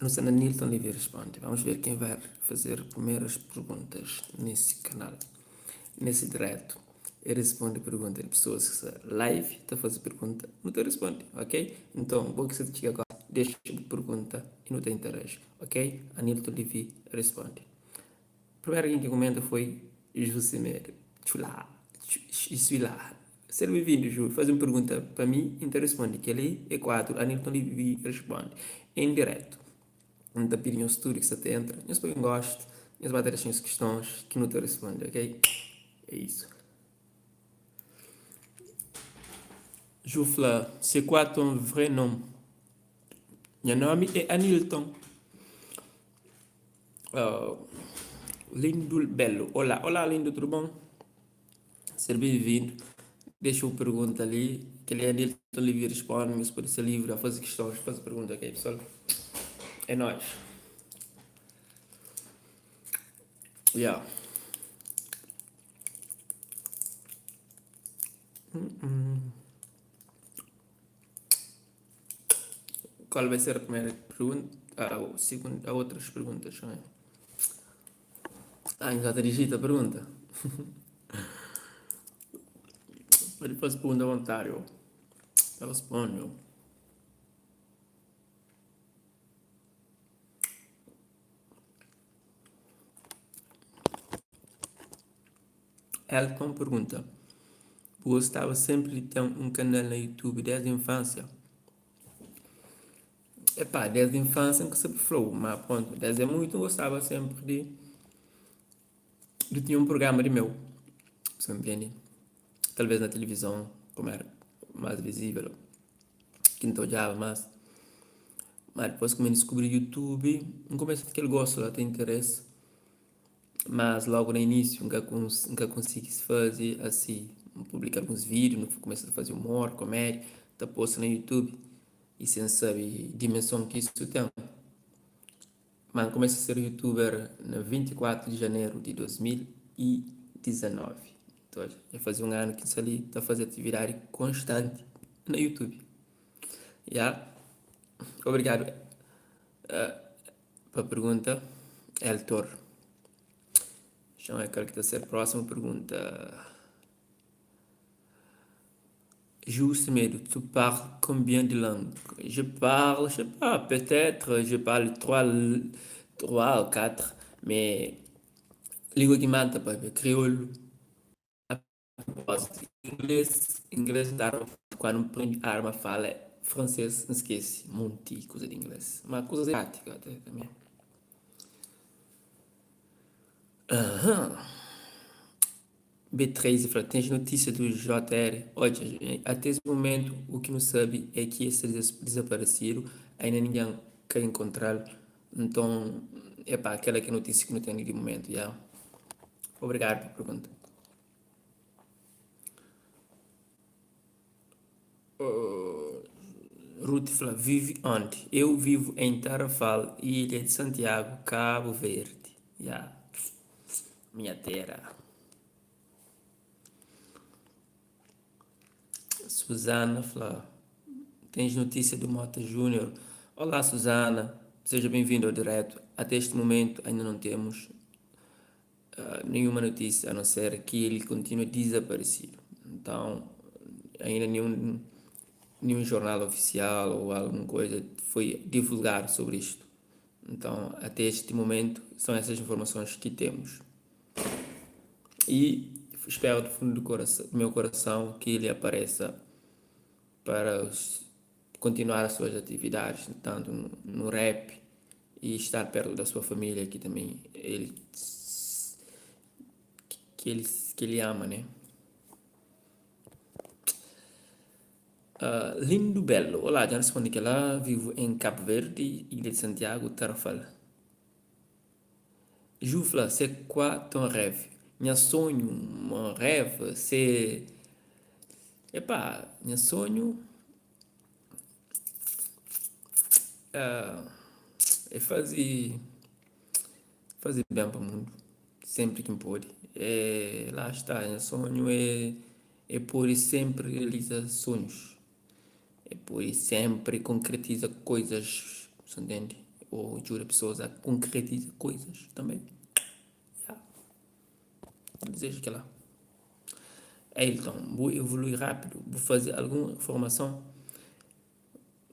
Nu sta na Nilton Levy Responde. Vamos ver quem vai fazer primeiras perguntas nesse canal, nesse direto. E responde pergunta di pessoas ki sta live ta faze pergunta, nu ta responde, ok? Nton, bo ki sta ta txiga gosi, dexa bu pergunta y nu ta interage, ok? Anilton Levy Responde. Primeru algen ki kumenta foi Jusimedo. Txulaa, Txuilaa. Ser benvindu, Ju. Faze un pergunta pa mi y N ta responde. Kel-li é kuadru Anilton Levy Responde en diretu. N ta pidi nhos tudu ki sta ta entra, nhos poi un gostu, nhos ba ta dexa nhos kistons ki nu ta responde, ok? É isu. Ju fla, C'est quoi ton vrai nom? Nha nomi é Anilton. Lindo Belo, olá, olá lindo, tudo bom? Ser bem-vindo. Dexa bu pergunta li, kel-li é Anilton Levy responde, nhos pode ser livre a faze kistons, faze pergunta, ok pessoal? É nóis. Yeah. Qual vai ser a primeira pergunta? Ah, o segundo, há outras perguntas também. Ah, já te digita a pergunta. Pode fazer pergunta à vontade, eu. Eu respondo, eu. Elton pergunta, Bu gostaba sempri di ten un kanal na YouTube desdi infansia? Epá, desdi infansia N ka sabe fla-u, ma prontu, desdi muitu N gostaba sempri di di tinha un prugrama di meu, sa ntende? Talvez na tilivizon, komu era más vizível, ki N ta odjaba más. Ma dipôs ki N diskubri YouTube, N kumesa ten kel gostu la, ten interesi. Mas logu na inísiu N ka N ka konsigi faze asi, N publika alguns vídiu, N kumesa ta faze umor, komédia, ta posta na YouTube i sen sabe dimenson ki isu ten. Ma N kumesa ser youtuber na 24 di janeru di 2019. Nton, dja faze un anu ki N sta li ta faze atividadi konstanti na YouTube. Ya, obrigadu. Pa pergunta, Eltor. Txon é kal ki ta ser prósimu pergunta. Ju Semedo, tu parles combien de langues? Je parle, je sais pas, peut-être je parle 3, 3 ou 4, mais língua ki más N ta papia, kriolu. Inglês, inglês ta quando N prende arma fala francês N skese monti kuza di inglês ma kuzas é prátika até também. Aham. B3 fla, tens notícia do JR? Odja, até es momento o ki nu sabe é ki el sta desaparecido, ainda ninguém ka encontral, nton, epá, kela ki é notícia ki nu ten di momento, ya. Obrigado pa pergunta. Ruth fla, vive onde? Eu vivo em Tarrafal, Ilha de Santiago, Cabo Verde. Ya, minha terra. Suzana fla, tens notícia do Mota Júnior? Olá, Suzana, seja bem-vinda ao direto. Até este momento ainda não temos nenhuma notícia a não ser que ele continua desaparecido. Então, ainda nenhum, nenhum jornal oficial ou alguma coisa foi divulgado sobre isto. Então, até este momento, são essas informações que temos. E espero do fundo do, coração, do meu coração que ele apareça para continuar as suas atividades, tanto no, no rap e estar perto da sua família, que também ele que ele, que ele ama, né? Lindo Belo, olá, já respondi que lá vivo em Cabo Verde, Ilha de Santiago, Tarrafal. Ju fla, c'est quoi ton rêve? Nha sonho, mon rêve, c'est epá, nha sonho é faze faze ben pa mundu sempri ki N pode. É lá está, nha sonhu é é pode sempri realiza sonhus, é pode sempri konkretiza koizas, sa ntende? Ô djuda pesoas a konkretiza koizas tanbe. Ya, N dizeja kel-la. Ailton, bu evolui rápidu, bu faze algun formason?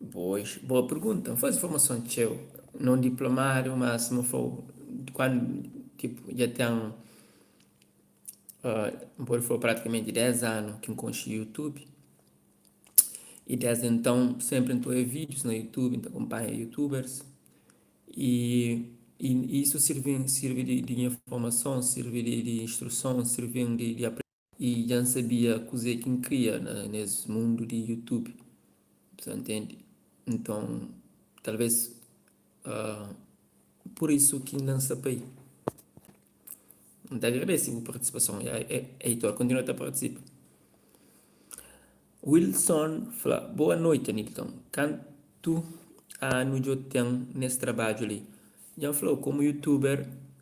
Bois, boa pergunta. N faze formason txeu, non diplomadu, ma sima N fla-u, kandu tipo dja ten, N pode fla-u pratikamenti 10 anu ki N konxe YouTube. I desdi enton senpri N ta odja vídius na YouTube, N ta kunpanha youtubers i i isu sirbi-m sirbi di nha formason, sirbi di instruson, sirbi-m di I dja N sabia kuzê ki N kria na nes mundu di YouTube, bu ta ntende? Nton, talvês pur isu ki N sta pa i. N ta agradese bu partisipason, Heitor, kontinua ta partisipa. Wilson fla, Boa noiti, Anilton. Kantu anu djo ten nes trabadju li? Dja N fla-u, komu youtuber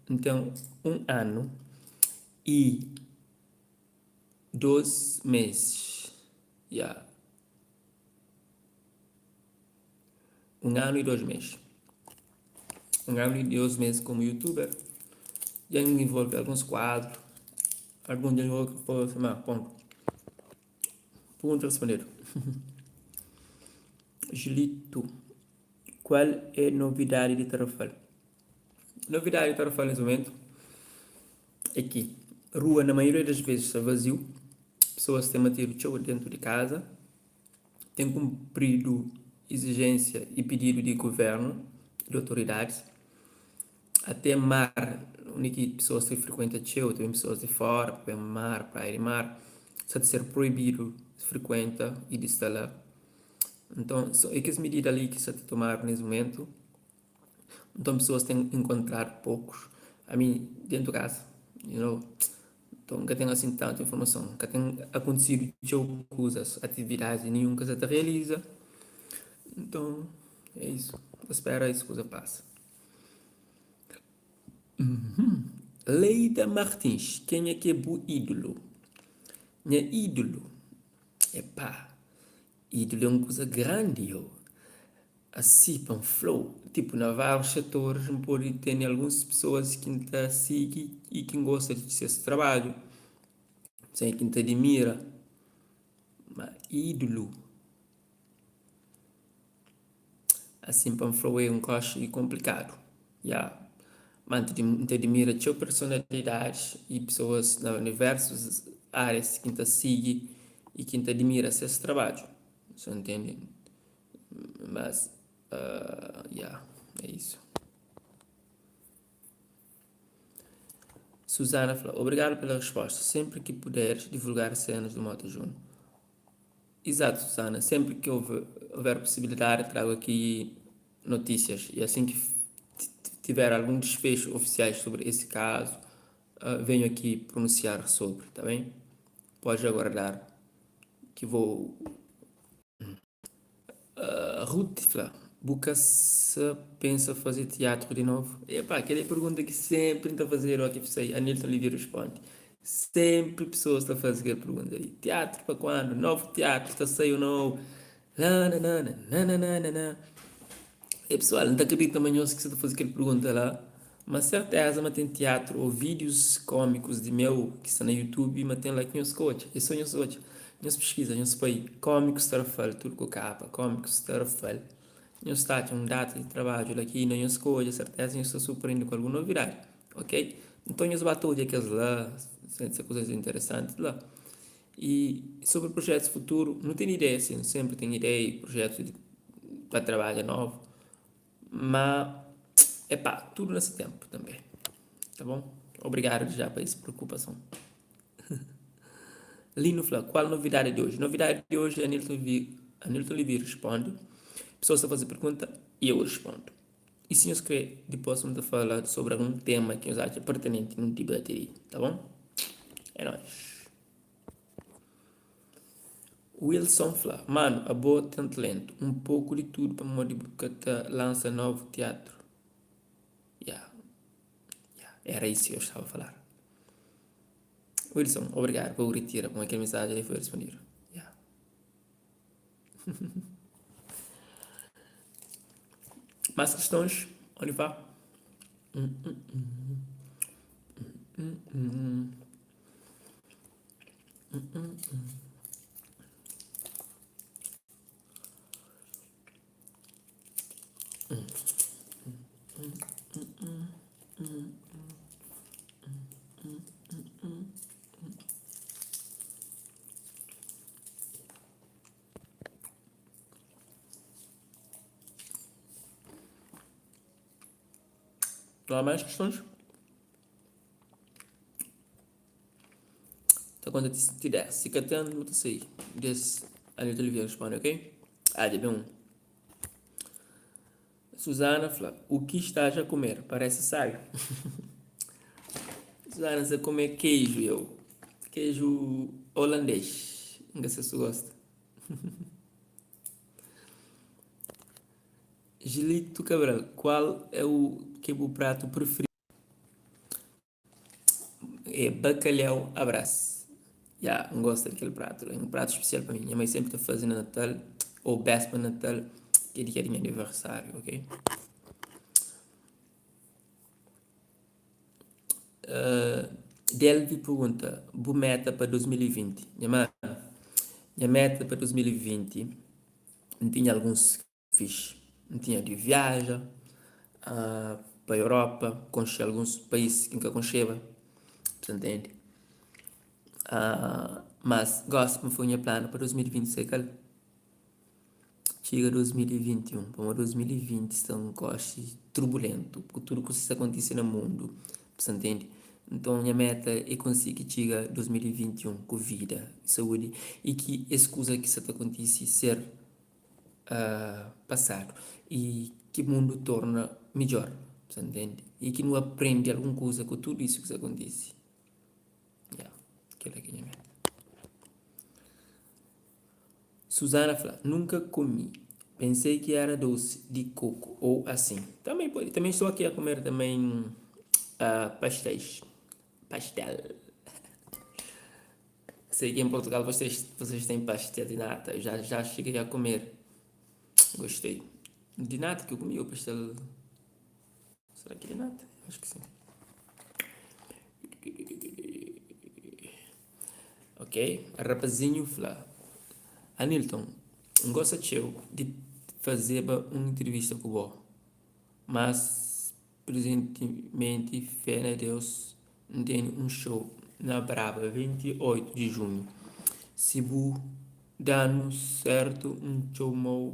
N ten un anu i dos mês. Ya. Un anu i dos mês. Un anu i dos mês komu youtuber. Dja N involve alguns kuadru, alguns dja N ma pontu. Pergunta respondedu. Julito, kual é novidadi di Tarrafal? Novidadi di Tarrafal nes momentu é ki rua na maioria das vezes sta vaziu, pesoas ten mantidu txeu dentu di kaza, ten kunpridu izijénsia i pididu di guvernu di otoridadis, ate mar undi ki pesoas ta frikuenta txeu, ta ben pesoas di fora pa ben mar, praia di mar, sta ta ser proibidu frikuenta i di sta la. Nton, é kes midida li ki sta ta tomadu nes mumentu. Nton pesoas ten enkontradu pokus. Ami dentu kaza, you know, nton N ka ten asin tantu informason. Ka ten akontisidu txeu kuzas, atividadis ninhun ka sa ta realiza. Nton é isu, ta spera es kuza pasa. Leida Martins, kenha ki é bu ídulu? Nha ídulu? Epá, ídulu é un kuza grandi yo. Asi pa N fla-u, tipu na várius setoris N pode tene alguns pesoas ki N ta sigi i ki N gosta di ses trabadju, ki N ta adimira. Ma ídulu, asin pa N fla-u é un koxi konplikadu, ya. Ma N ta adimira txeu personalidadis i pesoas na diversus árias ki N ta sigi i ki N ta adimira ses trabadju, sa ntende? Mas, ya, é isu. Suzana fla, Obrigado pela resposta. Sempre que puderes divulgar cenas do Mota Júnior. Exato, Susana. Sempre que houver, houver possibilidade, trago aqui notícias. E assim que tiver algum desfecho oficiais sobre esse caso, uh, venho aqui pronunciar sobre, tá bem? Pode aguardar que vou Ruth fla, Bu ka sa pensa faze tiatru di novu? Epá, kel-li é pergunta ki sénpri N ta fazedu óki sai. Anilton Levy responde, Sénpri pesoas ta faze kel pergunta li. Tiatru pa kuandu? Novu tiatru ta sai ô nau? Nananana. E pesoal, N ta kridita ma nhos ki sa ta faze kel pergunta la, ma serteza ma ten tiatru ô vídius kómikus di meu ki sta na YouTube ma ten la ki nhos ka odja. É sô nhos odja. Nhos piskiza, nhos pai Kómikus Tarrafal tudu ku kapa, Kómikus Tarrafal. Nhos ta atxa un data di trabadju la ki inda nhos ka odja, serteza nhos ta surprende ku algun novidadi, ok? Nton nhos ba ta odja kes la, se kuzas interesantis la. I sobri projetus futuru, nu ten ideia sin, senpri ten ideia i projetus di pa trabadja novu, ma epá, tudu na si tenpu tanbe, ta bon? Obrigadu di ja pa es preokupason. Lino fla, kual novidadi di oji? Novidadi di oji, Anilton vi, Anilton Levy responde, pesoas ta faze pergunta i eu respondo. I si nhos kre, dipos nu ta fala sobri algun tema ki nhos atxa pertinenti nu dibati li, ta bon? É nóis. Wilson fla, Manu, abo ten talentu, un poku di tudu pamodi bu ka ta lansa novu tiatru? Ya, ya, era isu ki eu staba falar. Wilson, obrigadu pa bu ritira pamodi kel mensajen li foi respondidu. Ya. Más kistons? Onde fa? Não há mais questões? Ta konta ti ti 10. Si ka ten, bu ta sai. Des Anilton Oliveira responde, ok? Ah, dja ben un. Suzana fla, O que estás a comer? Parece sábio. Suzana sta kume queijo, eu. Queijo holandês. N ka sa si gosta. Gilito Cabral, qual é o que bu prato preferido? É bacalhau à Brás. Ya, N gosta di kel pratu la. É un pratu spesial pa mi. Nha mai sénpri ta faze na Natal ô béspa di Natal, ki é dia di nha aniversáriu, ok? Delvi pergunta, Bu méta pa 2020? Nha manu, nha méta pa 2020, N tinha alguns Fixi. N tinha di viaja pa Europa, konxe alguns país ki N ka konxeba, bu ta ntende? Mas gosi pa N fla nha planu pa 2020 sai kal? Txiga 2021, pamodi 2020 sta un koxi turbulentu ku tudu kusa ki sta kontise na mundu, bu sta ntende? Nton nha meta é konsigi txiga 2021 ku vida, saúdi i ki es kusa ki sta ta kontise ser pasadu i ki mundu torna midjór, bu ta ntende? I ki nu aprende algun kuza ku tudu isu ki sta kontise. Ya, kel-la ki é nha meta. Suzana fla, Nunka kumi, pensei ki éra dosi di koku ou asin. Também pode, também estou aqui a comer também pastéis, pastel. Sei que em Portugal vocês, vocês têm pastel de nata. Eu já, já cheguei a comer. Gostei. De nata que eu comi o pastel. Será que é de nata? Acho que sim. Ok, rapazinho fla. Anilton, N gosta txeu di fazeba un intrivista ku bo, mas Prizentimenti fé na Deus N tene un show na Brava 28 di junhu Si bu da-nu sertu N txoma-u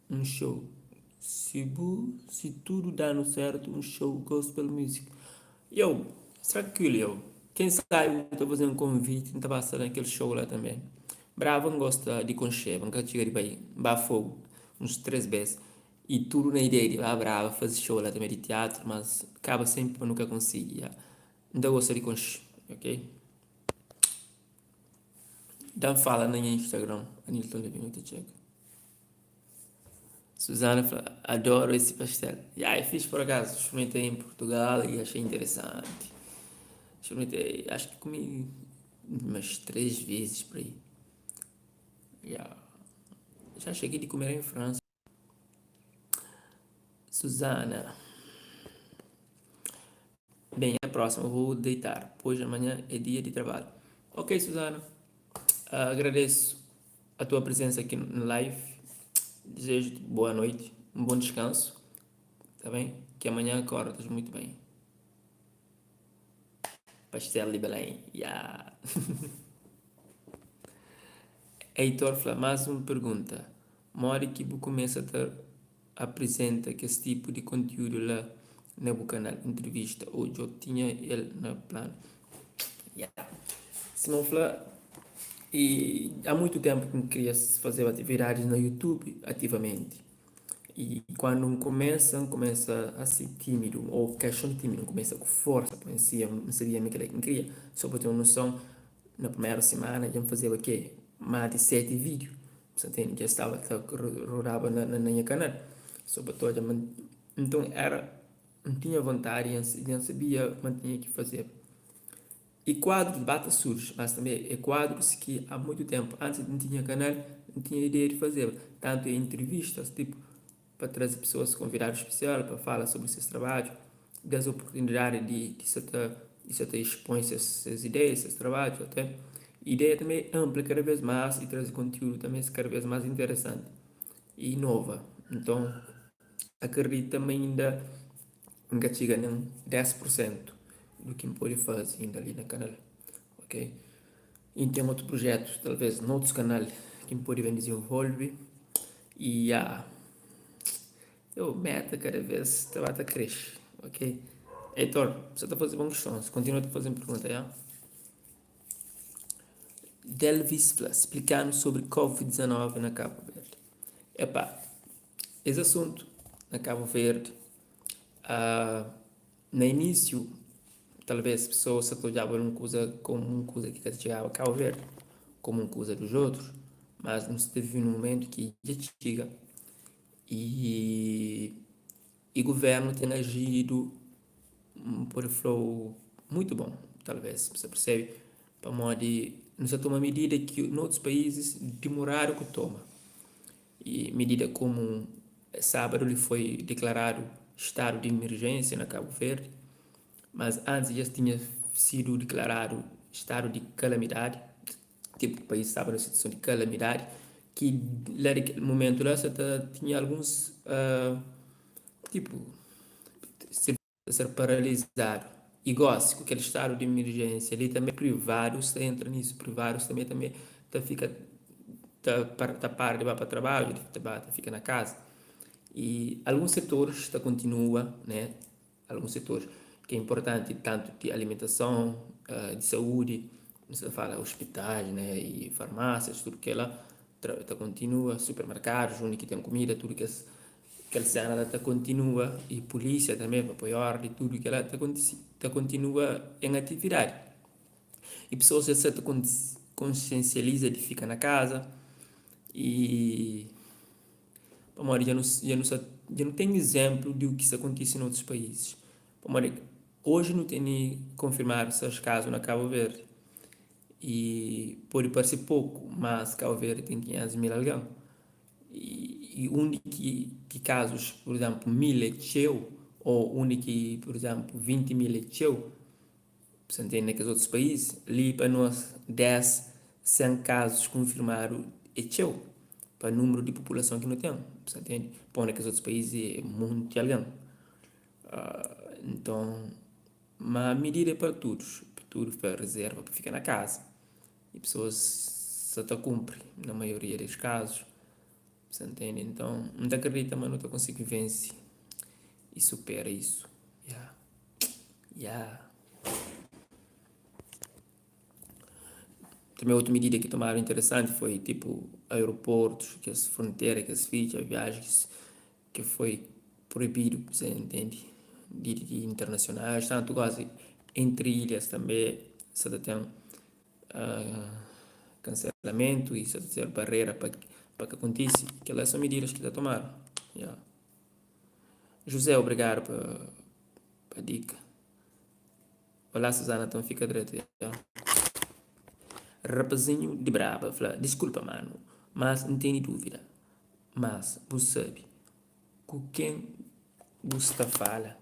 un show Si bu si tudu da-nu sertu un show gospel music Yow, trankuilu yow Ken sabi bu ta faze-m konviti N ta ba sta na kel show la tanbe Brava N gosta di konxeba N ka txiga di bai N ba Fogu uns 3 bes I tudu na ideia di ba Brava faze show la tanbe di tiatru, mas kaba senpri pa nu ka konsigi. Ya. N ta gosta di konxe, ok? Da-m fala na nha Instagram, Anilton Levino ta txeka. Suzana fla, adoro esse pastel. Ya, é fixe por acaso. Experimentei em Portugal e achei interessante. Experimentei, acho que comi umas 3 vezes por aí. Ya. Já cheguei de comer em França. Suzana, Bem, até a próxima. Vou deitar, pois amanhã é dia de trabalho. Ok, Suzana. Agradeço a tua presença aqui no live. Desejo-te boa noite, um bom descanso. Tá bem? Que amanhã acordas muito bem. Pastel de Belém. Yeah. Heitor fla, más un pergunta. Modi ki bu kumesa ta aprizenta kes tipu di kontiúdu la na bu kanal, intrivista ô djo tinha el na planu? Yeah. Sima N fla, i há muitu ténpu ki N kria fazeba atividadis na YouTube ativamenti. I kuandu N kumesa, N kumesa asi tímidu ô kaxon tímidu, N kumesa ku forsa pa N sabia ma kila ki N kria. So pa ten un noson, Na primeru simana dja N fazeba ke? Más di 7 vídiu. Sa tene dja staba ta rodaba na nha kanal. So pa ta odja ma nton era N tinha vontadi dja N sabia ma N tinha ki fazeba. I kuadrus ba ta surji, mas tanbe é kuadrus ki a muitu tenpu antis di N tinha kanal N tinha ideia di fazeba. Tantu é intrivistas, tipu. pa traze pesoas konvidadu spesial pa fala sobri ses trabadju, da-s oportunidadi di di sa ta di sa ta expõe ses ses ideias, ses trabadju até. Ideia tanbe é anplia kada bes más y traze kontiúdu tanbe kada bes más interesanti y inova. Nton, akredita ma inda N ka txiga nen 10 pur sentu du ki N pode faze inda li na kanal, ok. Y N ten otu prujetus talves na otus kanal ki N pode ben dizenvolve y ya, eu meta kada bes ta ba ta kresce, ok. Heitor, bu sa ta faze bon kistons, kontinua ta faze-m pergunta, ya. Delvis fla, splika-nu sobri Covid 19 na Kabu Verdi. Epá, es asuntu na Kabu Verdi, na inísiu talvês pesoas sa ta odjaba un kuza komu un kuza ki ka ta txigaba Kabu Verdi, komu un kuza dos otus, mas nu sta vive nun mumentu ki dja txiga y y guvernu ten ajidu N pode fla-u mutu bon, talvês bu sta persebe, pamodi nu sta toma midida ki na otus paízis dimoradu ku toma. I midida komu sábadu li foi diklaradu stadu di imerjénsia na Kabu Verdi, mas antis dja tinha sidu diklaradu stadu di kalamidadi, tipu país staba na situason di kalamidadi, ki la di kel mumentu la sa ta tinha alguns tipu ta ser paralizadu. I gosi ku kel stadu di imerjénsia li tanbe privadus ta entra nisu, privadus tanbe tanbe ta fika ta ta para di ba pa trabadju, ta ba ta fika na kaza. I alguns setoris ta kontinua ne, alguns setoris ki é inportanti tantu di alimentason, di saúdi, nu sta fala ospitais ne i farmásias tudu kela ta kontinua, supermerkadus undi ki ten kumida tudu kes Kel sena la ta kontinua i pulisia tanbe pa poi ordi tudu kila ta kontisi ta kontinua en atividadi. I pesoas dja sa ta konsiensializa di fika na kaza i pamodi dja nu dja nu sa dja nu ten izenplu di u ki sta kontisi na otus paizis. Pamodi oji nu tene konfirmadu 6 kazu na Kabu Verdi i pode parse poku mas Kabu Verdi ten 500 mil algen. I undi ki kazus, pur izénplu, 1000 é txeu, ô undi ki, pur izénplu, 20 mil é txeu, bu sta ntende, na kes otus país, li pa nos 10, 100 kazus konfirmadu é txeu pa nunbru di populason ki nu ten, bu sta ntende? Pô na kes otus país é monti algen. Nton, ma midida é pa tudus, pa tudu pa rezerva pa fika na kaza. I pesoas sa ta kunpri na maioria des kazus, sa ntende? Nton, N ta kridita ma nu ta konsigi vense i supera isu. Ya, ya. Tanbe otu midida ki tomadu interesanti foi tipu aeroportus, kes frontera ki es fitxa, viajens ki foi proibidu, sa ntende, di internasionais, tantu gosi entri ilhas tanbe sa ta ten kanselamentu i sa ta ser barera pa pa ka kontise, kila son mididas ki ta tomadu, ya. José obrigadu pa pa dika. Olá Suzana nton fika dretu ya. Rapazinhu di braba fla diskulpa manu mas N tene duvida mas bu sabe ku ken bu sta fala.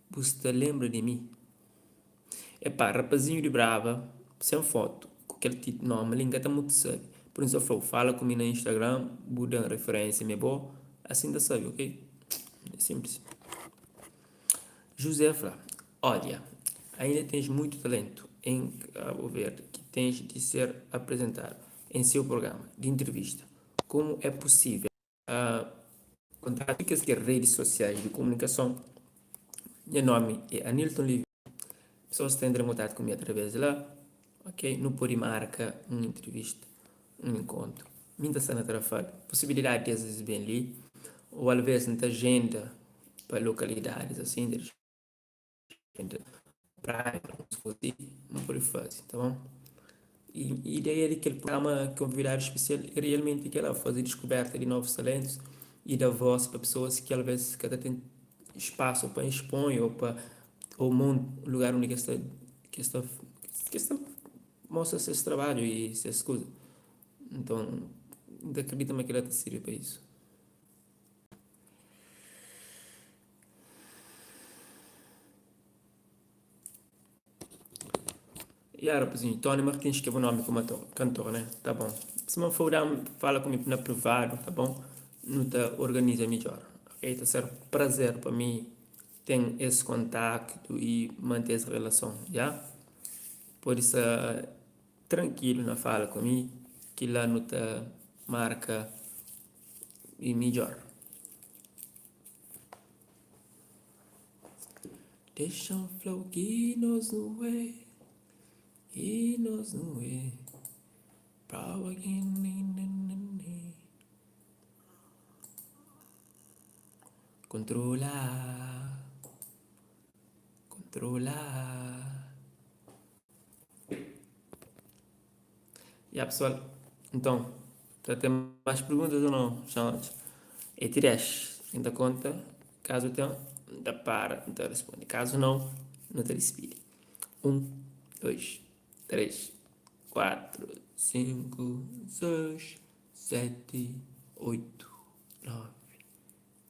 Bu sta lenbra di mi? Epá, rapazinhu di Brava, sen fotu, ku kel titu nomi li, N ka ta mutu sabe. Pur isu, N fla-u, fala ku mi na Instagram, bu da-m referénsia mi é bo, asi N ta sabe, ok? É sinplis. José fla, Olha, ainda tens muito talento em Cabo Verde que tens de ser apresentado em seu programa de entrevista. Como é possível? Kontatu kes ki é redis sosiais di komunikason. Nha nomi é Anilton Livia. Pesoas ta entra en kontatu ku mi através di la, ok? Nu pode marka un intrivista, un inkontru. Mi N ta sta na Tarrafal. Posibilidadi di es ben li, ô alvês N ta ajenda pa lokalidadis asin. Praia, si, nu pode faze, tá bom? I ideia di kel prugrama Konvidadu Spesial é realmenti kel-la, faze diskuberta di novus talentus i da vós pa pesoas ki alvês ka ta ten spasu pa exponhe ô pa ô lugar undi ki es ta ki es ta ki es ta mostra ses trabadju i ses kuza. Nton, N ta kridita ma kel-la ta sirbi pa isu. Ya rapazinho, Tony Martins ki é bu nomi kuma kantor né? Ta bon. Sima N fla-u da-m fala ku mi na privadu, ta bon? Nu ta organiza midjor, ok? Ta ser prazer pa mi ten es kontaktu i mante es relason, ya? Pode sta trankilu na fala ku mi, kila nu ta marka i midjor. Dexa-m fla-u ki nos nu é, ki nos nu é Prova ki Kontrola, kontrola Ya pessoal, então, ta ten mais perguntas ou não? É ti 10, N ta konta, kazu ten, N ta para, N ta responde, kazu não, nu ta dispidi. 1, 2, 3, 4, 5, 6, 7, 8, 9,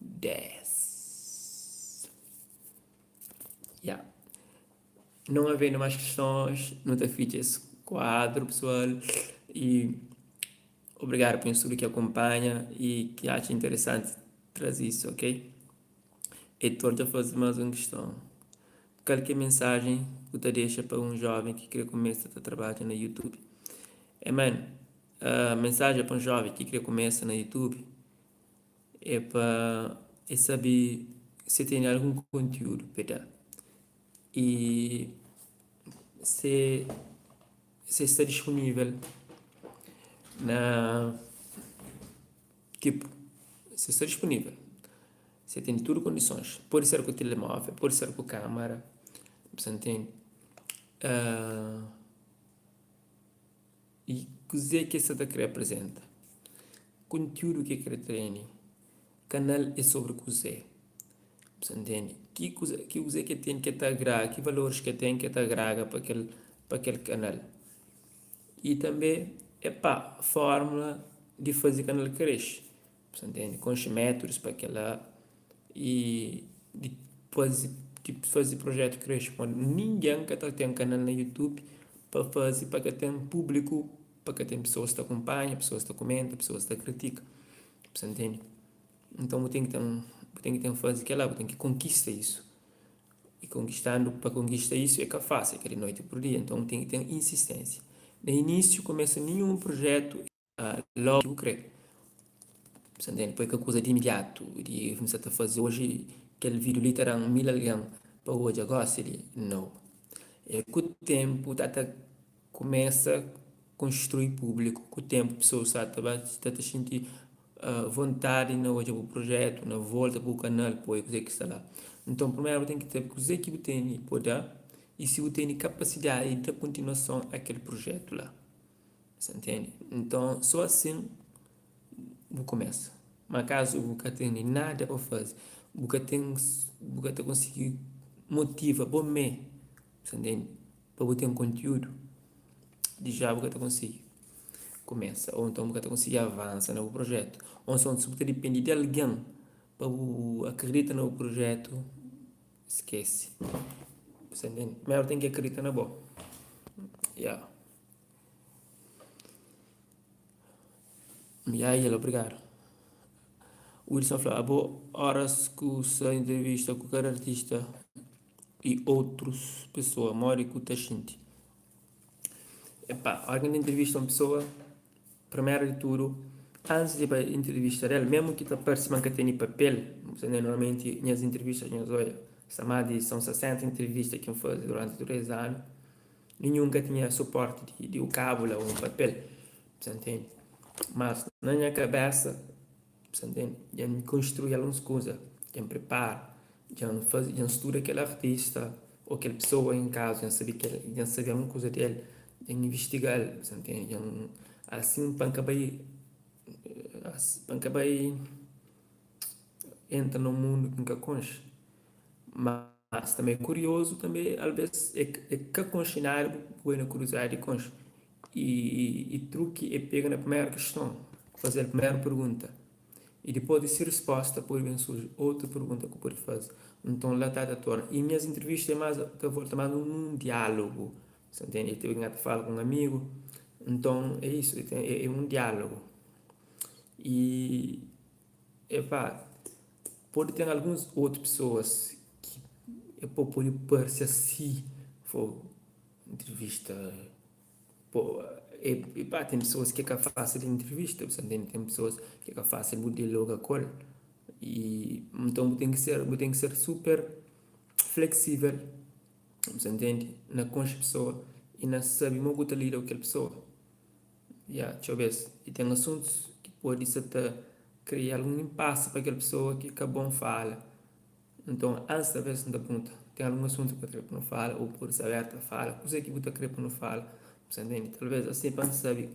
10. Ya. Não havendo mais questões, nu ta fitxa es kuadru pesoal y obrigadu pa nhos tudu ki akunpanha y ki atxa interesanti traze isu, ok? Heitor dja faze más un kiston. Kal ki é mensajen ku ta dexa pa un joven ki kre kumesa ta trabadja na YouTube? Eh man, mensajen pa un joven ki kre kumesa na YouTube é pa e sabe si tene algun kontiúdu pa e da i se se sta dispunível na tipu se sta dispunível se tene tudu kondisons pode ser ku telemóvel pode ser ku kâmara bu sa ntende i kuzê ki el sta ta krê aprizenta kontiúdu ki el krê tene kanal é sobri kuzê bu sta ntende ki kuza ki kuzê ki el ten ki ta agraga ki valoris ki el ten ki ta agraga pa kel pa kel kanal i tanbe é pa fórmula di faze kanal kresce bu sta ntende konxe métudus pa kila i di faze di faze prujétu kresce pamodi ningen ka ta ten kanal na youtube pa faze pa ka ten públiku pa ka ten pesoas ta kunpanha pesoas ta kumenta pesoas ta kritika Bu sta ntende? Nton bu ten ki ten, bu ten ki ten faze kela, bu ten ki konkista isu. I konkistandu, pa konkista isu é ka fásil, é ka di noiti pur dia. Nton bu ten ki ten insisténsia. Na inísiu kumesa ninhun prujétu lógu ki bu krê. Bu sta ntende? Poi ka kuza di imidiatu, di N sta ta faze oji kel vídiu li ta da-m 1000 algen pa odja gósi li. Nau. É ku ténpu ta ta Kumesa konstrui públiku. Ku ténpu, pesoas sta ta ba sta ta xinti vontadi na odja bu prujétu, na volta pa bu kanal pa odja kuzê ki sta la. Nton, primeru bu ten ki sabe kuzê ki bu tene pa da i si bu tene kapasidadi di da kontinuason a kel prujétu la. Sa ntende? Nton, sô asin bu kumesa. Má kazu bu ka tene nada pa faze, bu ka ten bu ka ta konsigi motiva bo mê, sa ntende? Pa bu ten kontiúdu, di já bu ka ta konsigi kumesa ô nton bu ka ta konsigi avansa na bu prujétu. Ô nton si bu ta dipende di algen pa bu akridita na bu prujétu, skese. Bu sta ntende? Primeru bu ten ki akridita na bo. Ya. Ya, Yela, obrigadu. Wilson fla, Abo óras ku sta entrevista ku kada artista i otrus pesoa, modi ku ta xinti? Epá, óras ki N ta entrevista un pesoa, primeru di tudu, antis di bai entrevista del, mésmu ki ta parse ma N ka tene papel, normalmenti nhas entrevistas, nhos odja, sta más di são 60 entrevista ki N faze duranti tudu es anu, ninhun ka tinha suporti di un kábula ô un papel, bu sa ntende? Mas na nha kabésa, bu sa ntende, dja N konstrui alguns kuza, dja N pripara, dja N faze, dja N studa kel artista ô kel pesoa en kazu, dja N sabe kel, dja N sabe algun kuza di el, dja N invistiga-l, bu sa ntende? Dja N, asin pa N ka bai, pa N ka bai entra na un mundu ki N ka konxe. Mas tanbe é kuriozu tanbe alves é ka konxe nada bu poi na kuriozidadi di konxe i truki é pega na primeru kiston fazel primeru pergunta i dipos di si risposta pode ben surji otu pergunta ku pode faze nton la ta ta torna i nhas intrivista é mas ta volta mas nun diálogu. Sa ntende? El ta ben ta fala ku un amigu. Nton é isu, é un diálogu. I epá, pode ten alguns otu pesoas ki pô pode parse asi, fogu, ntrivista pô epá, ten pesoas ki é ka fásil di ntrivista, bu sa ntende? Ten pesoas ki é ka fásil bu dialoga ku el. I nton bu ten ki ser, bu ten ki ser super fleksível. Bu ta ntende? Na konxe pesoa i na sabe mo ku ta lida ku kel pesoa. Ya, txeu bes i ten asuntus ki pode sa ta kria algun inpasi pa kel pesoa ki ka bon fala. Nton, antis talves N ta pergunta, ten algun asuntu ki bu ta kre pa nu fala ô bu pode sta abertu pa fala? Kuzê ki bu ta kre pa nu fala? Bu ta ntende? Talves asi pa N sabe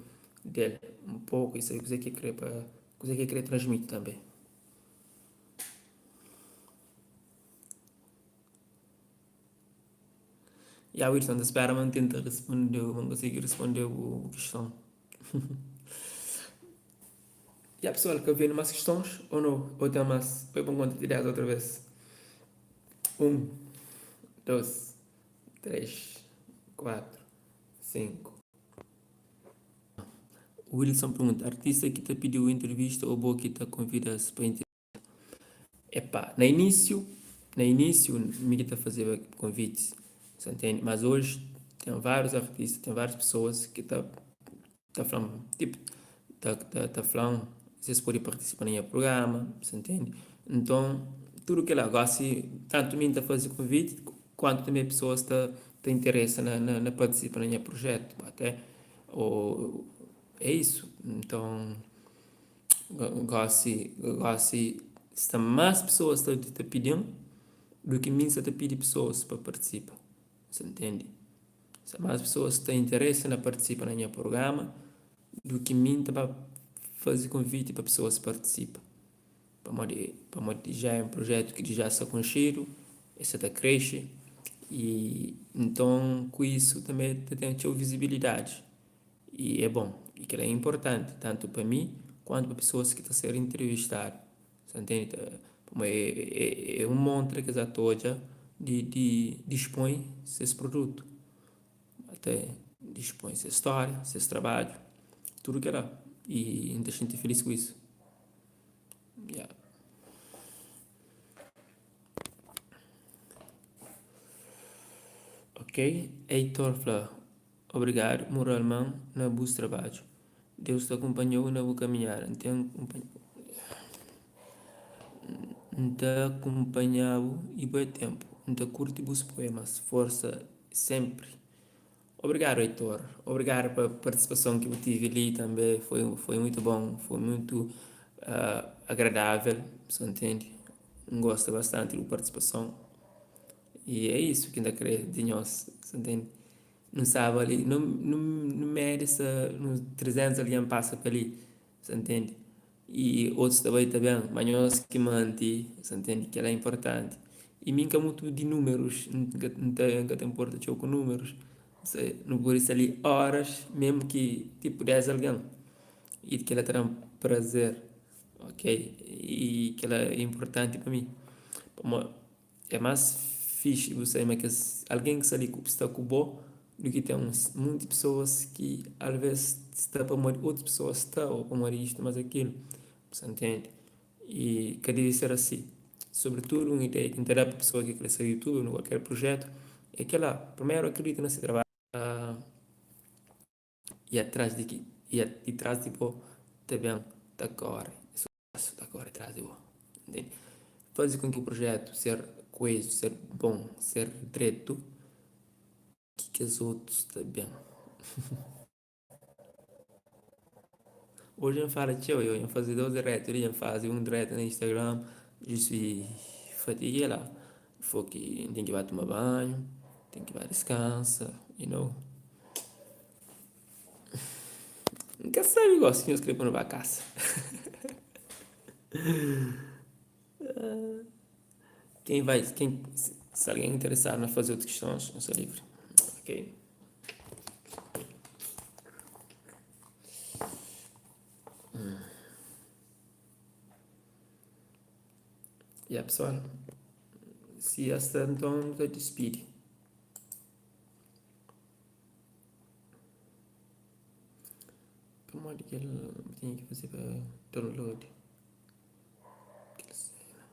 del un poku i sabe kuzê ki el kre pa, kuzê ki el kre transmiti tanbe. Ya Wilson, ta spera ma N tenta responde-u, ma N konsigi responde-u bu kiston. Ya pesoal, ka vendo más kistons ô no? Ô ten más? Poi pa N konta ti 10 otra vez. 1, 2, 3, 4, 5. Wilson pergunta, artista ki ta pidi-u entrevista ô bo ki ta konvida-s pa entrevista? Epá, na inísiu, na inísiu mi ki ta fazeba konvitis, sa ntende? Mas oji ten várius artista, ten várius pesoas ki ta ta fla-m, tipo, ta ta ta fla-m si es pode partisipa na nha prugrama, sa ntende? Nton, tudu kel-la, gósi tantu mi N ta faze konviti kuantu tanbe pesoas ta ta interesa na na partisipa na nha prujétu, até ô é isu. Nton. Gósi, gósi sta más pesoas ta ta pidi-m du ki mi N sta ta pidi pesoas pa partisipa. Sa ntende? Sta más pesoas ta interesa na partisipa na nha prugrama du ki mi N ta ba faze konviti pa pesoas partisipa. Pamodi, pamodi dja é un prujétu ki dja sta konxedu, el sta ta krexe i nton ku isu tanbe ta ten txeu vizibilidadi. I é bon, i kel-la é inportanti tantu pa mi kuantu pa pesoas ki ta ser intrivistadu. Sa ntende? Pamodi é un montra ki es ta odja di di dispõe ses produtu, ta dispõe ses stória, ses trabadju, tudu kel-la. I N ta xinti filis ku isu. Ya. Ok, Heitor fla. Obrigadu mural man na bus trabadju. Deus ta kunpanha-u na bu kaminhada. N ten N ta kunpanha-bu i bué ténpu. N ta kurti bus puemas. Forsa senpri. Obrigadu Heitor. Obrigadu pa partisipason ki bu tivi li tanbe. Foi foi muitu bon, foi muitu agradável, sa ntende. N gosta bastanti di bu partisipason. I é isu ki N ta krê di nhos, sa ntende. Nu staba li, nu nu nu média sta uns 300 algen pasa pa li, sa ntende? I otus ta bai ta ben, ma nhos ki manti, sa ntende? Kel-la é inportanti. I mi N ka mutu di númerus, N ka N ta N ka ta inporta txeu ku númerus. Nu pode sta li óras, mésmu ki tipu 10 algen, i kel-la ta da-m prazer, ok? I kel-la é inportanti pa mi, pamodi. É más fixi bu sabe ma kes algen ki sta li sta ku bo di ki ten monti pesoas ki alvês sta pamodi otus pesoas sta ô pamodi istu más akilu. Bu sta ntende? I ka debe ser asi. Sobritudu un ideia ki N ta da pa pesoa ki kre ser youtuber na kualker prujétu é kel-la, primeru akridita na se trabadju. I atras di ki i tras di bo ta ben ta kóre susésu ta kóre tras di bo ntende faze ku ki prujétu ser koezu ser bon ser dretu ki kes otus ta ben oji N fala txeu N faze dos dirétu li N faze un dirétu na Instagram je suis fatigué la Fo ki N ten ki ba tuma banhu, N ten ki ba diskansa, you know. N ka sabe gosi ki nhos kre pa nu ba kasa. Ken vai, ken, si algen interesadu na faze otus kistons, nhos sta livri, ok. Ya pessoal, si ya sta nton nu ta dispidi. Pamodi kel bu tinha ki faze pa download kel sena.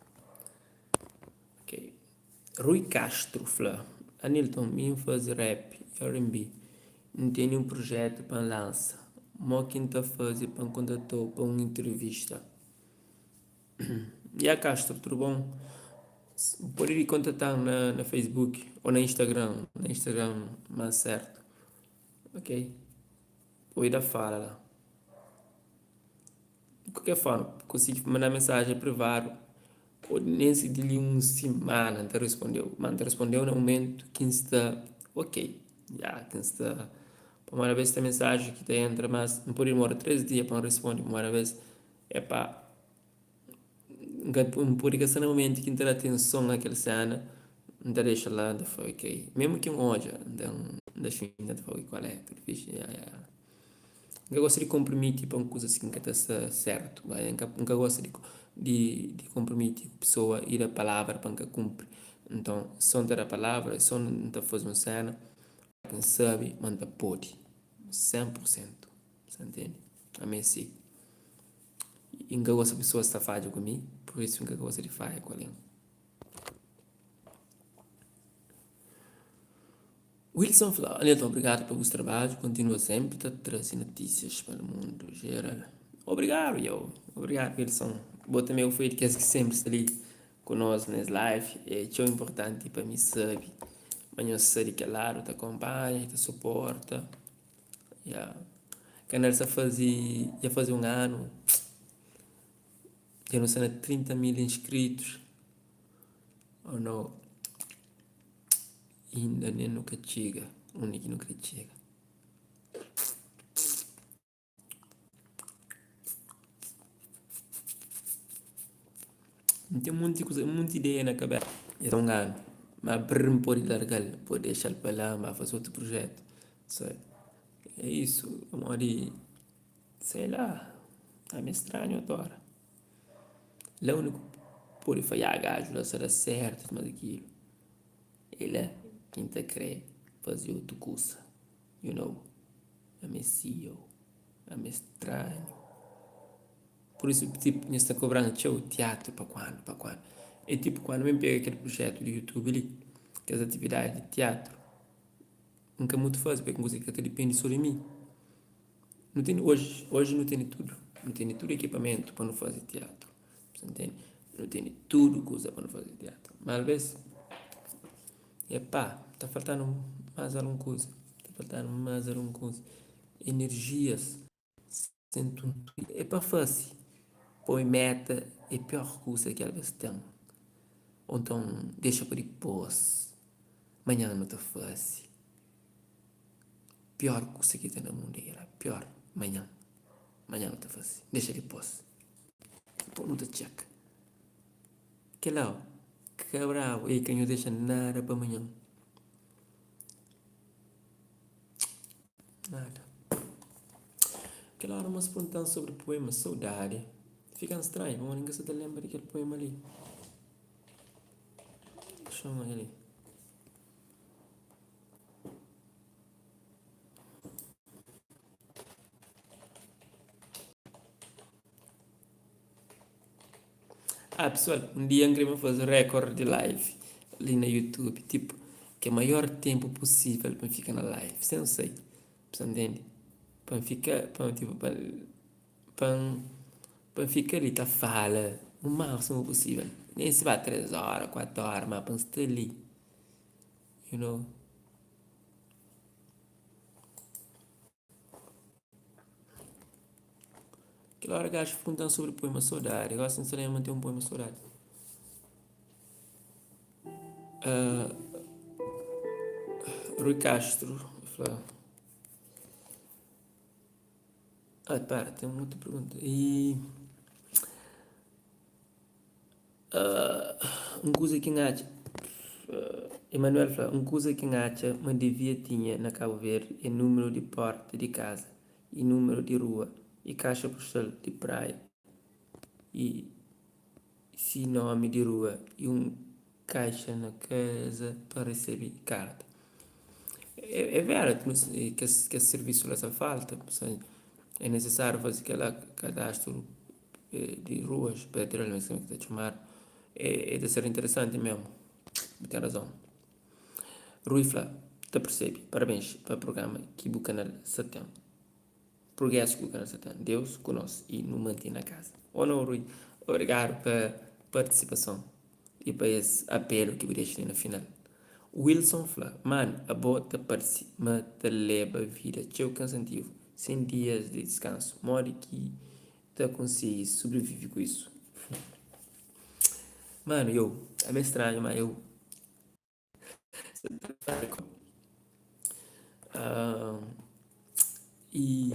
Ok. Rui Castro fla, Anilton, mi N faze rap y R&B. N tene un prujetu pa N lansa. Mo ki N ta faze pa N kontatou pa un intrivista? Ya Castro, tudu bon? Bu pode kontatan na Facebook o na Instagram, na Instagram más sertu. Ok. Oi da fala la. Di kualker forma, konsigi manda mensajen privadu ô nen si di li un simana N ta respondeu. Ma N ta respondeu na mumentu ki N sta ok, ya ki N sta. Pamodi abes ten mensajen ki ta entra mas N pode dimora 3 dia pa N responde pamodi abes é pa N ka N pode ka sta na mumentu ki N ta da atenson a kel sena, N ta dexa la N ta fla ok. Memu ki N odja N ta N ta xinta N ta fla kual é tudu fixi ya ya ya. N ka gosta di konpromiti pa un kuza si ki N ka ta sta sertu. N ka N ka gosta di di di konpromiti ku pesoa i da palavra pa N ka kunpri. Nton, so N ta da palavra, so N ta faze un sena ki N sabe ma N ta pode, 100 pur sentu. Sa ntende? Ami é si. I N ka gosta pesoas ta fadja ku mi, pur isu N ka gosta di fadja ku algen. Wilson fla, Anilton, obrigadu pa bus trabadju, kontinua senpri ta traze notisias pa mundu jeral. Obrigadu yo, obrigadu Wilson. Bo tanbe bu foi di kes ki senpri sta li ku nos nes live. É txeu inportanti pa mi sabe ma nhos sta di kel ladu ta konpanha i ta suporta. Ya. Kanal sta faze, dja faze un anu, dja nu sta na 30 mil inskritus. Oh no, inda nen nu ka txiga undi ki nu kre txiga. N ten monti kuza, monti ideia na kabesa. É un anu, ma brr N pode larga-l, N pode dexa-l pa la, N ba faze otu prujetu. É isu, pamodi sei la, ami é stranhu otu ora. La undi ku pode fla, ya gaju la sta da sertu, mas akilu. É la ki N ta kre faze otu kusa, you know. Ami é si yo, ami é stranhu. Pur isu, tipu, nhos ta kobra-m txeu tiatru pa kuandu, pa kuandu. É tipu kuandu mi N pega kel prujetu di youtube li, kes atividadi di tiatru, N ka mutu faze, pabia un kuza ki ka ta dipende so di mi. Nu tene oji, oji nu tene tudu, nu tene tudu ekipamentu pa nu faze tiatru, sa ntende? Nu tene tudu kuza pa nu faze tiatru, ma alves, e pa, ta falta-nu más algun kuza, ta falta-nu más algun kuza, energias. É pa fase. Poi meta é pior kusa ki alves ten. Ô nton dexa pa dipôs, manhan nu ta fase. Pior kusa ki ten na mundu é kel-la, pior, manhan, manhan nu ta fase, dexa dipôs. Dipôs nu ta txeka. Kel-la ó, ka brabu, ei ka nhu dexa nada pa manhan. Nada. Kel óra mos pergunta-m sobri puema Saudadi. Fika-m stranhu pamodi N ka sa ta lenbra di kel puema li. Dexa-m odja li. Ah pesoal, un dia N kre ben faze rekord di live li na youtube, tipu ke maior tenpu pusivel pa N fika na live sen sai, bu sa ntende? Pa N fika, pa tipu pa pa N pa N fika li ta fala u másimu pusivel, nen si ba 3 ora, 4 ora, ma pa N sta li, you know. Kel óra gaju pergunta-m sobri poema Sodadi. Gósi N sta lenbra ma N ten un poema Sodadi. Uh, Rui Castro fla. Ah, para, ten un otu pergunta. E, Un kuza ki N atxa, Emanuel fla, un kuza ki N atxa ma devia tinha na Kabu Verdi é númeru di porta di kaza y númeru di rua y kaxa postal di Praia y si nomi di rua y un kaixa na kaza pa resebe karta. É verdadi, kes sirvisu la sa falta. É nisisáriu faze kel-la kadastru di ruas pa ki ta txomadu. É ta ser interesanti mésmu. Bu ten razon. Rui fla, Ta persebe. Parabens pa prugrama ki bu kanal sa ten. Prugrésu ki bu kanal sa ten. Deus ku nos y nu mante na kaza. Oh no Rui, obrigadu pa partisipason y pa es apelu ki bu dexa li na final. Wilson fla, Manu, abo ta parse ma ta leba vida txeu kansativu, sen dias di diskansu. Modi ki ta konsigi sobrivive ku isu? Manu, yo, ami é stranhu, ma eu I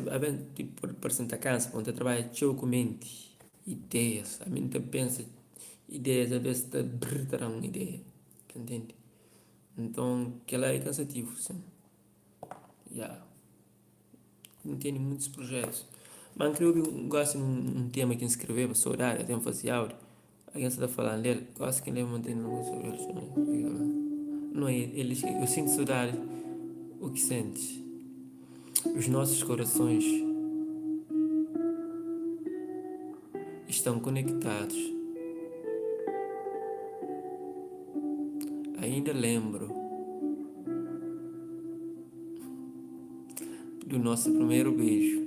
aben tipo parse N ta kansa pabia N ta trabadja txeu ku menti, ideias, ami N ta pensa ideias aves ta brr ta da-m un ideia, ta ntende? Nton kel-la é kansativu sin, ya. N tene muitus projetus. Ma N kre obi gosi un tema ki N skreveba, sodadi, até N fasi audio. Algen sta ta falan del, gosi ki N lembra ma N tene algun sobre el. Não, ele diz que eu sinto saudade, o que sentes? Os nossos corações estão conectados. Ainda lembro do nosso primeiro beijo.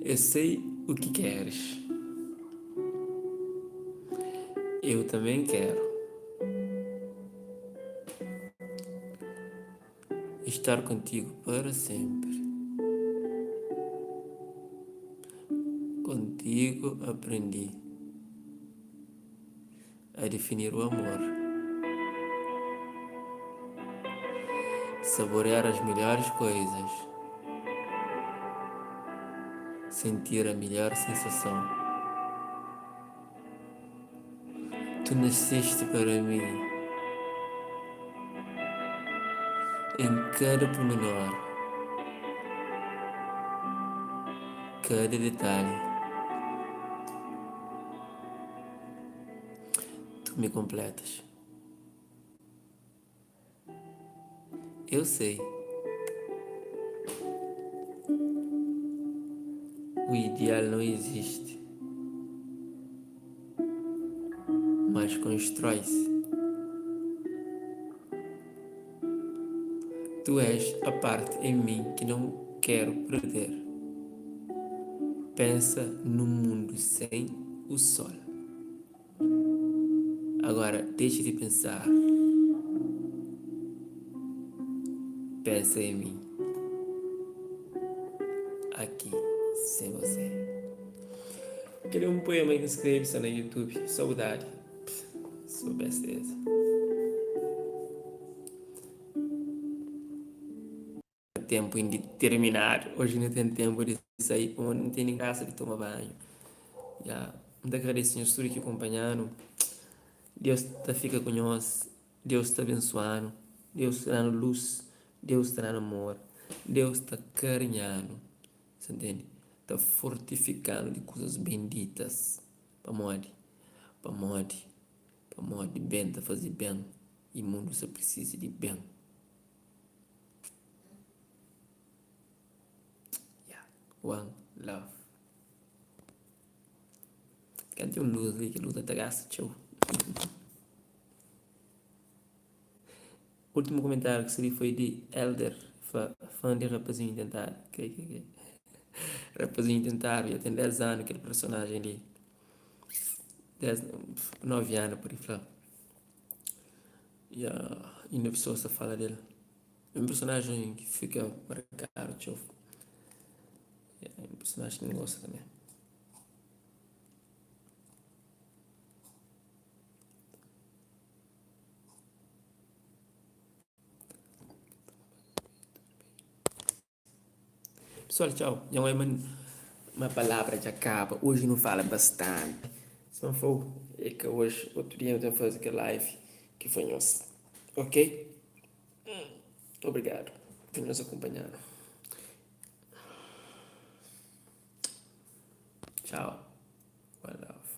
Eu sei o que queres. Eu também quero. Estar contigo para sempre. Contigo aprendi a definir o amor. Saborear as melhores coisas. Sentir a melhor sensação. Tu nasceste para mim. Em cada pormenor, cada detalhe. Tu me completas. Eu sei. O ideal não existe, mas constrói-se. Tu és a parte em mim que não quero perder. Pensa no mundo sem o sol. Agora deixa de pensar. Pensa em mim. Aqui, sem você. Kel é un poema ki N skrebe sta na YouTube. Saudadi. Sô besteza. Ténpu indeterminadu. Oji nu ten ténpu di sai pamodi nu tene grasa di toma banhu. Ya, N ta agradese nhos tudu ki kunpanha-nu. Deus ta fika ku nhos, Deus ta abensua-nu, Deus ta da-nu lus, Deus ta da-nu amor, Deus ta karinha-nu, sa ntende? Ta fortifika-nu di kuzas benditas. Pamodi? Pamodi, pamodi ben ta faze ben i mundu sta prisiza di ben. Yeah, one love. Ka ten un luz li, kel luz la ta gasta txeu. Últimu komentáriu ki sabi foi di Elder, fla fã di Rapazinho Tentadu. Kei kei kei. Rapazinho Tentadu dja ten 10 anu kel personajen li. 10, 9 anu pode fla. Ya, inda pesoas ta fala del. É un personajen ki fika markadu txeu. É un personajen ki N gosta tanbe. Pessoal txau, nha oi ma palavra dja kaba, oji nu fala bastanti. Se não for é ka oji, otu dia nu ta faze kel live ki foi nhos, ok? Obrigadu pa nhos akunpanha-nu. Txau, one love.